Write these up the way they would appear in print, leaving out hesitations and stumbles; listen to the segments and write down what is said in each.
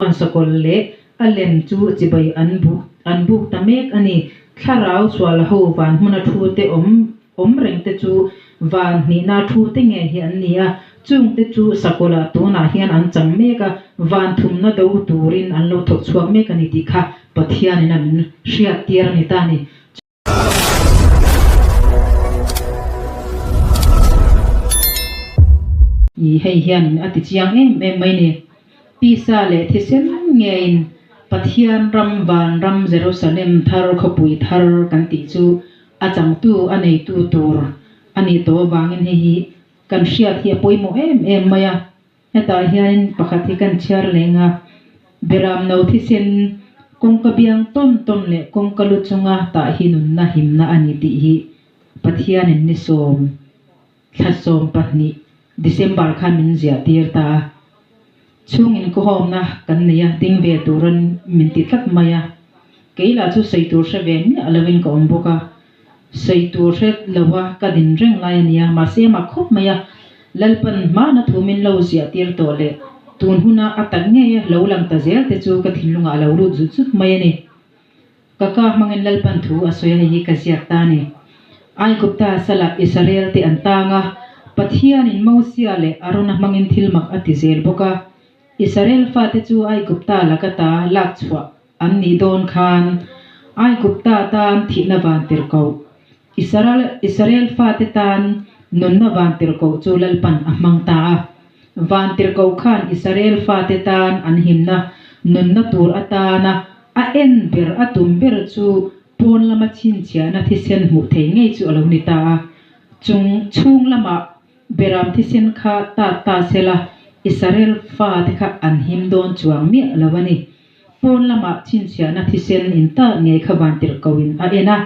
chuan sakawlh leh a lem chu chibai an buk an buk ta mek a ni. Thlarau sual ho van hmuna thu te awm awm reng te chu van hnihna thu te ngei hi an ni a, chung te chu sakawlh ah tunah hian an chang mek a, van thumna do turin an lo thawk chhuak mek a ni tih kha Pathianin a min hriat tir a ni ta a ni. I hei hianin a ti chiang em em mai ni. Tisa leh thisen ngeiin Pathian ram vanram Jerusalem thar khawpui thar kan tih chu a changtu a neitu tur a nih tawh avangin hei hi kan hriat hi a pawimawh em em mai a. Hetah hianin pakhat hi kan chhiar leng a, Beram no thisen kawngka biang tawn tawn leh kawngka lu chunga tah hi nunna himna a ni tih hi Pathianin ni sawm thla 12 December khan min ziah tir ta a. Chhungin kawhawmna kan nei a, ding ve turin min ti tlat mai a. Kei lah chu sawi tur hre ve miah lovin ka awm bawk a. Sawi tur hre lo a ka din reng lai a nia, mahse a mak khawp mai a, Lalpan hmana thu min lo ziah tir tawh leh tun huna a tak ngei a lo lang ta zel te chu ka thinlungah a lo lut zut zut mai a ni. Ka ka hmangin Lalpan thu a sawi a hei hi ka ziak ta a ni. Aigupta salah Israel te an tang a, Pathianin Mosia leh Arona hmangin thil mak a ti zel bawk a, Israel fate chu Aigupta laka ta lak chhuah An nih dawn khan Aigupta tan thihna van tirhkoh, Israel Israel fate tan nunna van tirhkoh chu Lalpan a hmang ta a. Van tirhkoh khan Israel fate tan an himna nunna tur atana a en ber a tum ber chu pawn lama chhinchhiahna thisen hmuh thei ngei chu a lo ni ta a. Chung chhung lamah Beram thisen kha tat ta sela Israel fate kha an him dawn chuang miah lo a ni. Pawn lamah chhinchhiahna thisen in tak ngei kha vantirhkohin a en a,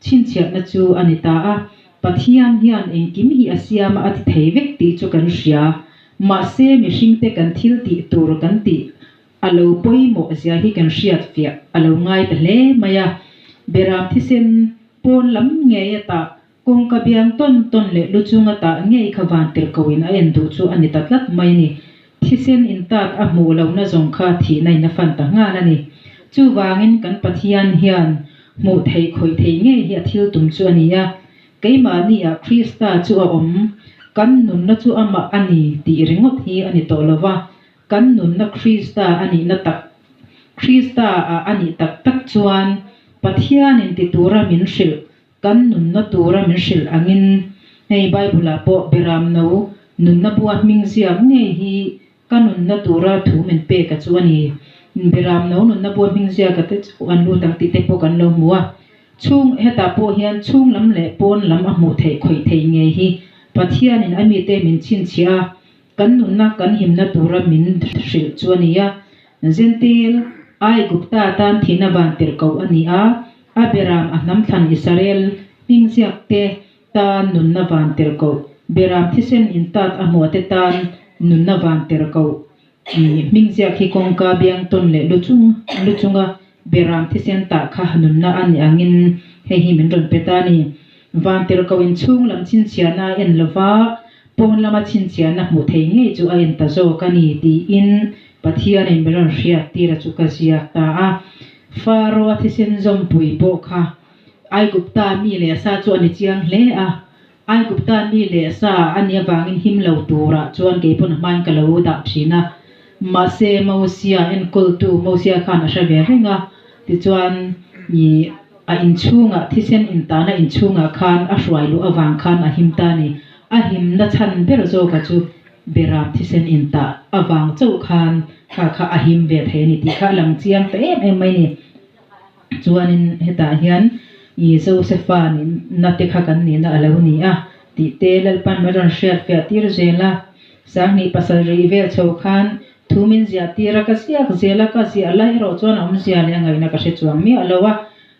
chhinchhiahna chu a ni ta a. Pathian hian engkim hi a siam a a ti thei vek tih chu kan hria. Mahse mihringte kan thil tih tur kan tih a lo pawimawh zia hi kan hriat fiah a lo ngai ta hle mai a. Beram thisen pawn lam ngei a tah Kawngka biang tawn tawn leh lu chunga tah ngei kha vantirhkohin a en duh chu a ni ta tlat mai a ni. Thisen intat a hmuh lohna zawng kha thihna in a fan ta nghal a ni. Chuvangin kan Pathian hian hmuh theih khawih theih ngei hi a thil tum chu a ni a. Keimahni ah Krista chu a awm, kan nunna chu amah a ni tih ringawt hi a ni tawh lo va, kan nunna Krista a nihna tak Krista ah a nih tak tak chuan Pathianin ti tura min hrilh Kan nunna tura min hrilh angin hei Bible-ah pawh Beram no nunna bua hming ziak ngei hi ka nunna tura thu min pek a chu a ni. Beram no nunna bua hming ziak a te chu an lut ang tih te pawh kan lo hmu a. Chhung hetah pawh hian chhung lam leh pawn lam a hmuh theih khawih theih ngei hi Pathianin a mite min chhinchhiah a, kan nunna kan himna tura min hrilh chu a ni a. Zentil, Aigupta tan thihna van tirhkoh a ni a. A beram a hnam thlan Israel hming ziak te tan nunna van tirhkoh, beram thisen intat a hmuah te tan nunna van tirhkoh hming ziak hi kawngka biang tawn leh lu chung lu chunga beram thisen tah kha nunna a ni angin hei hi min rawn pe ta a ni. Van tirhkoh in chhung lam chhinchhiahna a en lova pawn lama chhinchhiahna hmuh thei ngei chu a en ta zawk a ni tiin Pathianin min rawn hriat tir a chu ka ziak ta a. Faro a thisen zawmpui pawh kha Aigupta mi leh sa chu a ni chiang hle a. Aigupta mi leh sa a nih avangin him lo turah chuan kei pawn a hmain ka lo dah thin a. Mahse Mosia enkawltu Mosia khan a hre ve reng a, tichuan ih a inchhungah thisen intahna inchhungah khan a hruai luh avang khan a him ta a ni. A himna chhan ber zawka chu Beram thisen intah avang chauh khan kha kha a him ve thei a ni tih kha a lang chiang ta em em mai a ni. Chuanin hetah hian i Josefa nihna te kha kan nihna a lo ni a tih te Lalpan min rawn hriat fiah tir zel a. Sanghnih pasal rih vel chho khan thu min ziah tir a, ka ziak zel a, ka ziah lai erawh chuan a awmzia leh a ngaihna ka hre chuang miah lo a.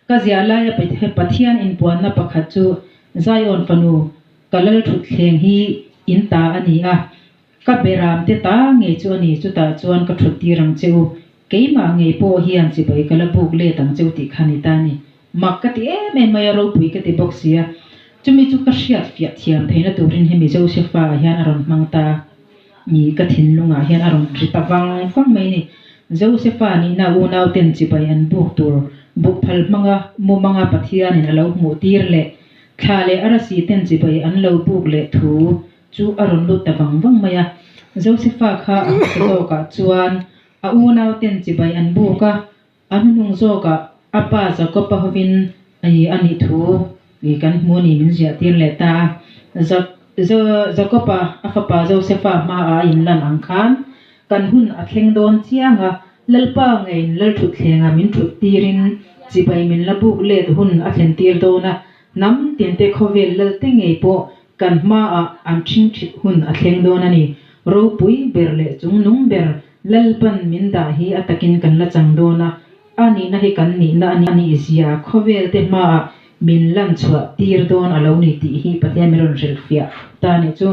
Ka ziah laia Pathian inpuanna pakhat chu Zion fanu Ka lal thutthleng hi in ta a ni a, ka beram te ta ngei chu a ni, chutah chuan ka thut tir ang che u, keimah ngei pawh hian chibai ka la buk let ang che u tih kha ni ta a ni. Mak ka ti em em mai a, ropui ka ti bawk si a, chumi chu ka hriat fiah thiam theihna turin hemi Josefa ah hian a rawn hmang ta a ni, ka thinlungah hian a rawn ri ta vang vang mai a ni. Josefa nihna unauten chibai an buk tur bukphal hmanga mumanga Pathianin a lo hmuh tir leh thla leh arasi ten chibai an lo buk leh thu chu a rawn lut ta vang vang mai a. Josefa kha a hmasa zawkah chuan a unauten chibai an buk a, a hnuhnung zawkah a pa Jakob-a hovin a nih thu kan hmu a ni min ziah tir leh ta a. Jakob-a a fapa Josefa hmaah a inlan ang khan kan hun a thleng dawn chiang a, Lalpa ngeiin Lalthutthlengah min thut tirin chibai min la buk let hun a thlen tir dawn a, hnam tinte khawvel Lalte ngei pawh kan hmaah an ṭhingṭhit hun a thleng dawn a ni. Ropui ber leh chungnung ber Lalpan min dah hi a takin kan la chang dawn a, a nihna hi kan nihna a nih zia khawvel te hmaah min lan chhuah tir dawn a lo ni tih hi Pathian min rawn hrilhfiah ta a nih chu.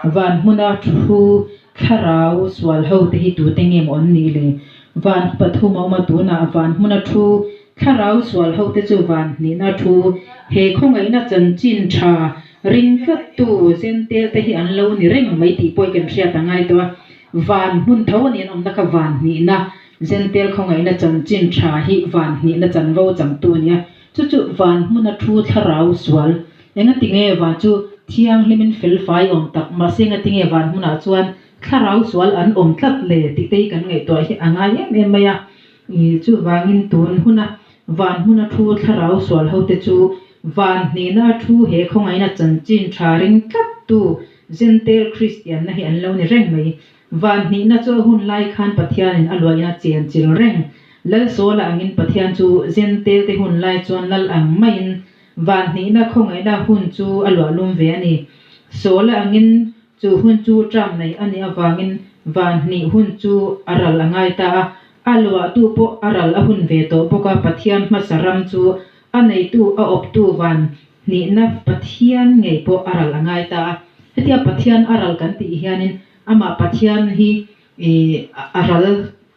Van hmuna thu thlarau sual ho te hi tute nge maw an nih le? Van pathum a awm a, tunah van hmuna thu thlarau sual ho te chu van hnihna thu he khawngaihna chanchin tha ring tlattu Zentel te hi an lo ni reng mai tih pawh i kan hriat a ngai tawh a. Van hmun tho a ni an awmna kha van hnihna Zentel khawngaihna chanchin tha hi van hnihna chanvo changtu a ni a. Chu chu van hmuna thu thlarau sual. Engati nge van chu thianghlimin felfai awm tak? Mahse engati nge van hmunah chuan thlarau sual an awm tlat le tih te hi kan ngaihtuah hi a ngai em em mai a. Chuvangin tun huna van hmuna thu thlarau sual hote chu van hnihna thu he khawngaihna chanchin tha ring tlattu Zentel Kristianna hi an lo ni reng mai. Van hnihna chu a hun lai khan Pathianin a luahin a chen chil reng. Lal Sawla angin Pathian chu Zentel te hun lai chuan lal ang maiin van hnihna khawngaihna hun chu a luah lum ve a ni. Sawla angin chu hun chu term nei a nih avangin van hnih hun chu a ral a ngai ta a, a luahtu pawh a ral a hun ve tawh bawk a, Pathian hmasa ram chu a neitu a awptu van hnihna Pathian ngei pawh a ral a ngai ta a. Hetia Pathian a ral kan tih hianin amah Pathian hi a ral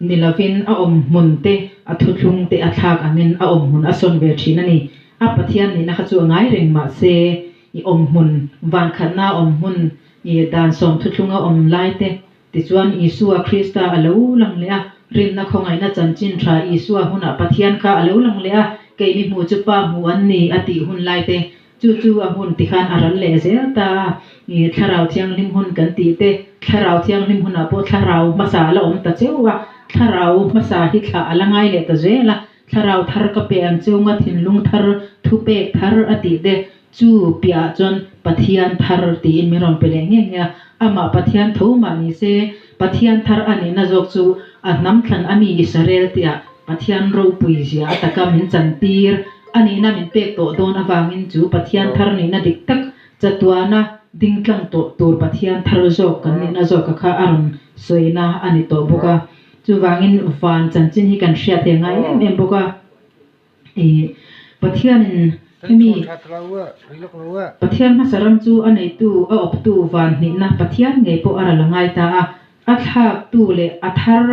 ni lovin a awm hmun te, a thuthlung te a thlak angin a awm hmun a sawn ve thin a ni. A Pathian nihna kha chu a ngai reng mahse i awm hmun, vankhatna awm hmun, i dan sawm thuthlunga awm lai te, tichuan Isua Krista a lo lang leh a, rinna khawngaihna chanchin tha Isua hunah Pathian kha a lo lang leh a, keini hmuh chu Pa hmuh an ni a tih hun lai te, chu chu a hun tikhan a ral leh zel ta a, i Thlarau Thianghlim hun kan tih te, Thlarau Thianghlim hunah pawh Thlarau hmasa a la awm ta cheu a, Thlarau hmasa hi thlah a la ngai leh ta zel a, Thlarau thar ka pe ang chunga thinlung thar thupek thar a tih te chu piahah chuan Pathian thar tiin min rawn pe leh nge nge a, amah Pathian tho mah ni se Pathian thar a nihna zawk chu a hnam thlan a mi Israel tihah Pathian ropui zia a taka min chantir a nihna min pek tawh dawn avangin chu Pathian thar nihna dik tak chatuana ding tlang tawh tur Pathian thar zawk kan nihna zawka kha a rawn sawina a ni tawh bawk a. Chuvangin van chanchin hi kan hriat thei ngai em em bawk a, ih Pathianin hemi Pathian hmasa ram chu a neitu a awptu van hnihna Pathian ngei pawh a ral a ngai ta a, a thlaktu leh a thar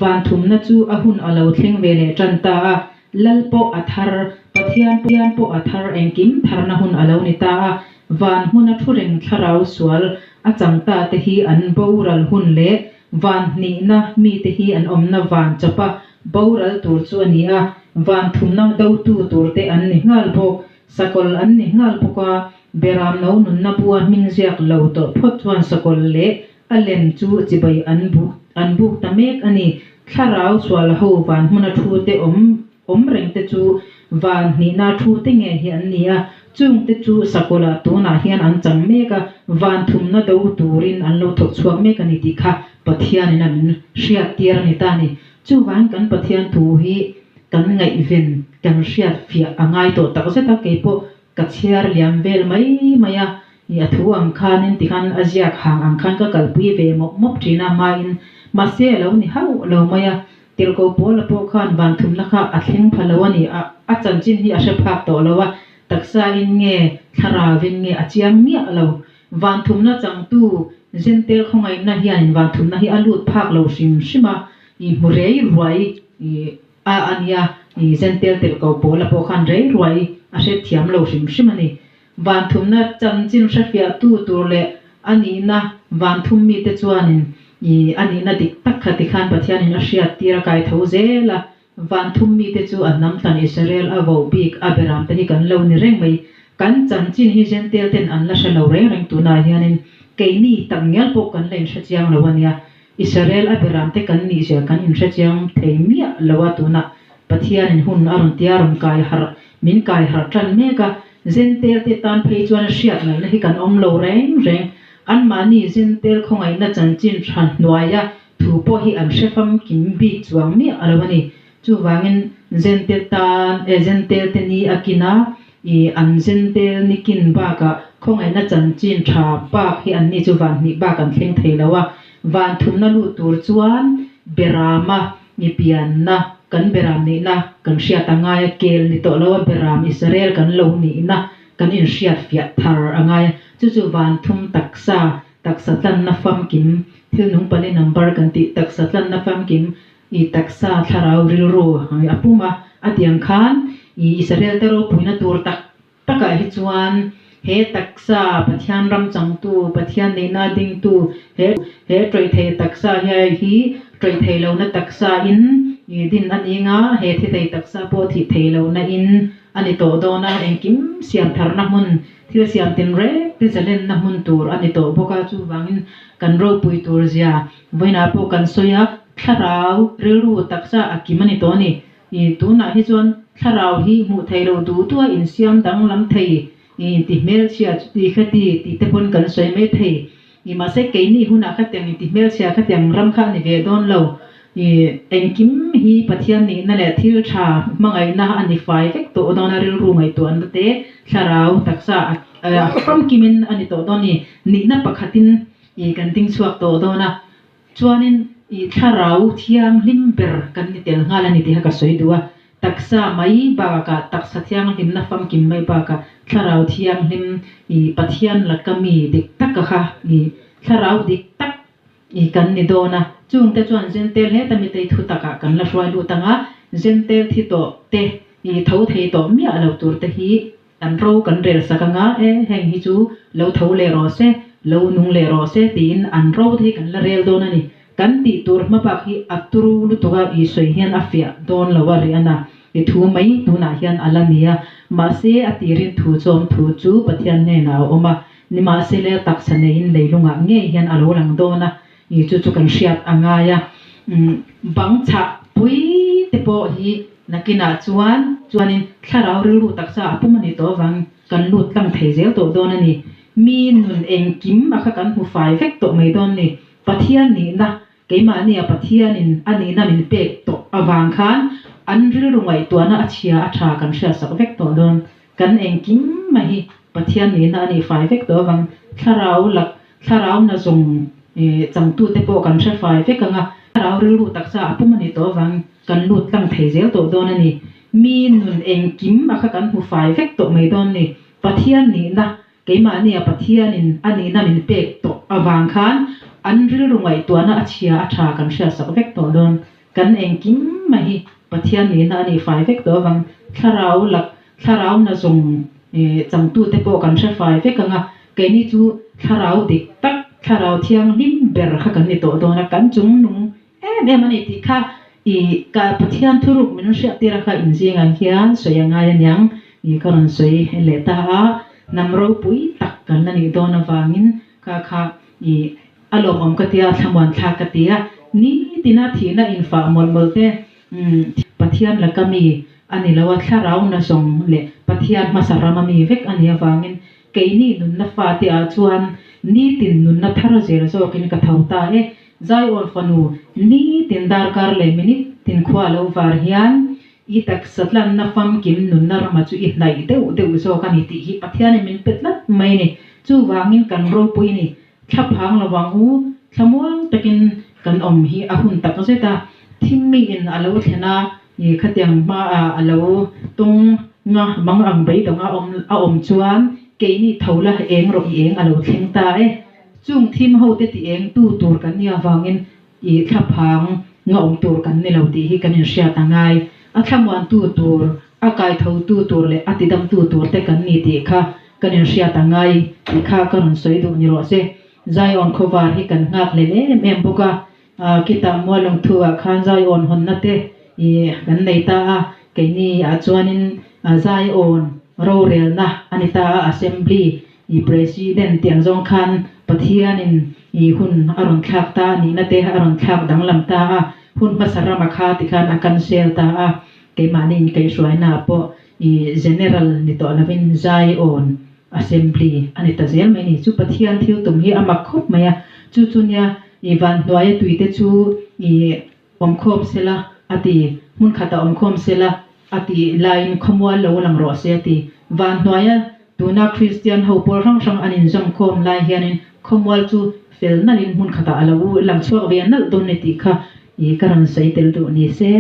van thumna chu a hun a lo thleng ve leh tan ta a, Lal pawh a thar, Pathian pawh a thar engkim tharna hun a lo ni ta a, van hmuna thu reng thlarau sual a chang ta te hi an boral hun leh Van hnihna mite hi an awmna van chawpa boral tur chu a ni a, van thumna dotu turte an ni nghal bawk. Sakawlh an ni nghal bawk a, Beram no nunna bua hming ziak lo tawh phawt chuan sakawlh leh a lem chu chibai an buk an buk ta mek a ni. Thlarau sual ho van hmuna thu te awm awm reng te chu van hnihna thu te nge hi an ni a, chung te chu Sakawlh-ah tunah hian an chang mek a, van thumna do turin an lo thawk chhuak mek a ni tih kha Pathianin a min hriat tir a ni ta a ni. Chuvangin kan Pathian thu hi kan ngaihven, kan hriat fiah a ngai tawh tak zet a, keipawh ka chhiar liam vel mai mai a, i a thu ang khanin tikhan a ziak hang ang khan ka kalpui ve mawp mawp thin a, hmain mahse a lo ni hauh lo mai a, Tirhkoh Paula pawh khan van thumna kha a thleng pha lo a ni a, a chanchin hi a hre phak tawh lo a, taksa in nge thlarau in nge a chiang miah lo. Van thumna changtu Zentel khawngaihna hianin van thumna hi a lut phak lo hrim hrim a, i hmu rei ruai i a a nia, i Zentel Tirhkoh Paula pawh khan rei ruai a hrethiam lo hrim hrim a ni. Van thumna chanchin hrefiahtu tur leh a nihna van thum mite chuanin I a nihna dik tak kha tikhan Pathianin a hriat tir a kai tho zel a, van thum mite chu a hnam thlan Israel a voh bik a beram te hi kan lo ni reng mai. Kan chanchin hi Gentail ten an la hre lo reng reng tunah hianin keini tak ngial pawh kan la inhre chiang lo a nia. Israel a beram te kan nih zia kan inhre chiang thei miah lo a tunah Pathianin hun a rawn tia rawn kai harh min kai harh tan mek a, Gentail te tan phei chuan hriat ngaihna hi kan awm lo reng reng. Anmahni Gentail khawngaihna chanchin tha hnuaia thu pawh hi an hre famkim bik chuang miah a lo a ni. Chuvangin Gentail tan e Gentail te ni a kin a, i an Gentail ni kin bakah khawngaihna chanchin tha bak hi anni chu van hnih bak an thleng thei lo a. Van thumna lut tur chuan Berama i pianna kan beram nihna kan hriat a ngai a, kel ni tawh lo a beram Israel kan lo nihna kan inhriat fiah thar a ngai a, chu chu van thum taksa, taksa tlanna famkim, thil nung pali number kan tih taksa tlanna famkim i taksa thlarau rilru a pum a, a tiang khan i Israel te ropuina tur tak takah hi chuan he taksa Pathian ram changtu, Pathian nihna dingtu he he tawih thei taksa hiai hi tawih thei lohna taksa in i din a ni nga, he thi thei taksa pawh thih thei lohna in a ni tawh dawn a, engkim siam tharna hmun, thil siam tinreng te zalenna hmun tur a ni tawh bawk a, chuvangin kan ropui tur zia vawiinah pawh kan sawi a, thlarau rilru taksa a kim a ni tawh a ni. I tunah hi chuan thlarau hi hmuh theih loh duh duh a insiam danglam thei, i inti hmelchhia chuti khati tih te pawn kan sawi mai thei. I mahse keini hunah khatiang inti hmelchhia khatiang ram kha a ni ve dawn lo. I engkim hi Pathian nihna leh thil tha hmangaihna a ni fai vek tawh dawn a, rilru ngaihtuahna te thlarau taksa a famkimin a ni tawh dawn a ni. Nihna pakhatin i kan ding chhuak tawh dawn a. Chuanin i thlarau thianghlim ber kan ni tel nghal a ni tih kha ka sawi duh a. Taksa mai bakah, taksa thianghlimna famkim mai bakah thlarau thianghlim i Pathian laka mi dik taka kha i thlarau dik tak i kan ni dawn a. Chungte chuan Gentail heta mitei thu takah kan la hruai lut ang a, Gentail thi tawh te i tho thei tawh miah lo tur te hi Kan ro kan rel sak anga e, heng hi chu lo tho leh rawh se, lo nung leh rawh se tiin an ro te hi kan la rel dawn a ni. Kan tih tur hma bak hi a turu lutuk a, i sawi hian a fiah dawn lo a ri ana i thu mai tunah hian a la ni a, mahse a tirin thu chawm thu chu Pathian hnenah a awm a, nimahsele taksa neiin leilungah ngei hian a lo lang dawn a, i chu chu kan hriat a ngai a, bang chhah pui te pawh hi Nakinah chuan chuanin thlarau rilru taksa a pum a ni tawh avang kan lut tlang thei zel tawh dawn a ni. Mi nun engkim a kha kan hmu fai vek tawh mai dawn ni. Pathian nihna, keimahnia Pathianin a nihna min pek tawh avang khan an rilru ngaihtuahna a chhia a tha kan hriatsak vek tawh dawn. Kan engkim mai hi Pathian nihna a nih fai vek tawh avang thlarau lak Thlarau na zawng changtute pawh kan hre fai vek ang a, thlarau rilru taksa a pum a ni tawh avang kan lut tlang thei zel tawh dawn a ni. Mi nun engkim a kha kan hmu fai vek tawh mai dawn ni. Pathian nihna, keimahnia Pathianin a nihna min pek tawh avang khan an rilru ngaihtuahna a chhia a tha kan hriatsak vek tawh dawn. Kan engkim mai hi Pathian nihna a nih fai vek tawh avang thlarau lak Thlarau na zawng changtute pawh kan hre fai vek ang a, keini chu thlarau dik tak, thlarau thianghlim ber kha kan ni tawh dawn a, kan chung nung em em a ni tih kha i ka Pathian thuruk min hriat tir a kha inzingah hian sawi a ngai aniang i ka rawn sawi leh ta a, hnam ropui tak kan la nih dawn avangin kha kha i a lawmawm ka tia, thlamuan thlak ka ti a, nitina thihna infah mawlh mawlh te Pathian laka mi a ni lo a, thlarau na zawng leh Pathian hmasa rama mi vek a nih avangin keini nunna fate ah chuan nitin nunna thar zel zawkin ka tho ta e. Zaiawn fanu, nitin darkar leh minute tin khua lo var hian i taksa tlanna famkim nunna rama chu i hnaih deuh deuh zawk a ni tih hi Pathianin min pe tlat mai a ni. Chuvangin kan ropui ni Thla phang lo vang u, thlamuang takin kan awm hi a hun tak zet a, thimmiin a lo thlen a, i khatiang hmaah a lo tung nga mang ang beidawng a awm a awm chuan keini tho la eng rawh i eng a lo thleng ta e. Chung thim ho te ti eng tu tur kan nia vangin i thla phang nga awm tur kan ni lo tih hi kan inhriat a ngai. A thlamuan tu tur, a kai tho tu tur leh a tidam tu tur te kan ni tih kha kan inhriat a ngai tih kha ka rawn sawi duh ni rawh se. Zion khawvar hi kan nghak hlel em em bawk a, khitah Mualawngthu ah khan Zion hawnna te ih kan nei ta a, keini ah chuanin Zion rorelna a ni ta a, Assembly ih President tih ang zawng khan Pathianin ih hun a rawn thlak ta a nihna te a rawn thlak danglam ta a, hun hmasa rama kha tikhan a cancel ta a, keimahni inkaihhruaina ah pawh ih General ni tawh lovin Zion Assembly a ni ta zel mai a ni. Chu Pathian thil tum hi a mak khawp mai a, chu chu nia i van hnuaia tuite chu i awmkhawm sela a ti, hmun khatah awmkhawm sela a tih laiin khawmual lo lang rawh se a ti. Van hnuaia tuna Kristian ho pawl hrang hrang an inzawmkhawm lai hianin khawmual chu fel nalhin hmun khatah a lo lang chhuak ve nalh dawn ni tih kha i ka rawn sawi tel duh ni se.